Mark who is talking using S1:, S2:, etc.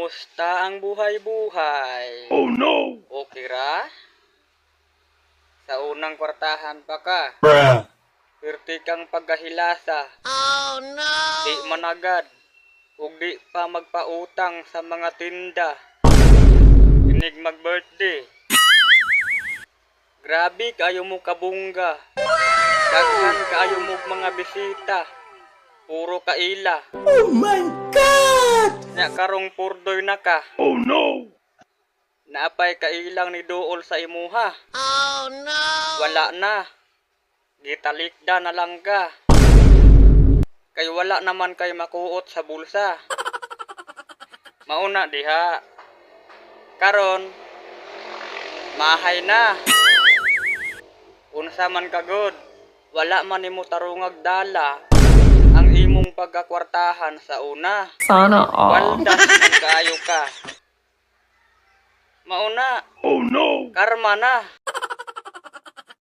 S1: Kumusta ang buhay-buhay?
S2: Oh no!
S1: Okay ra? Sa unang kwartahan pa ka.
S2: Bruh.
S1: Pirti kang pagkahilasa.
S3: Oh no!
S1: Di managad. Ug di pa magpautang sa mga tinda. Inig mag-birthday. Grabe kayo mo kabungga. Daghan kaayo mo mga bisita. Puro kaila.
S2: Oh my God!
S1: Nya karong purdoy na ka.
S2: Oh no!
S1: Naapay kailang ni duol sa imuha.
S3: Oh no!
S1: Wala na. Gitalikda na lang ka. Kay wala naman kay makuot sa bulsa. Mauna diha. Karon, mahay na. Unsa man kagod, wala man nimo tarungag dala ang imong pagkakwartahan sa una.
S4: Sana all.
S1: Waldas man kaayo ka. Mauna,
S2: Oh no!
S1: karma na.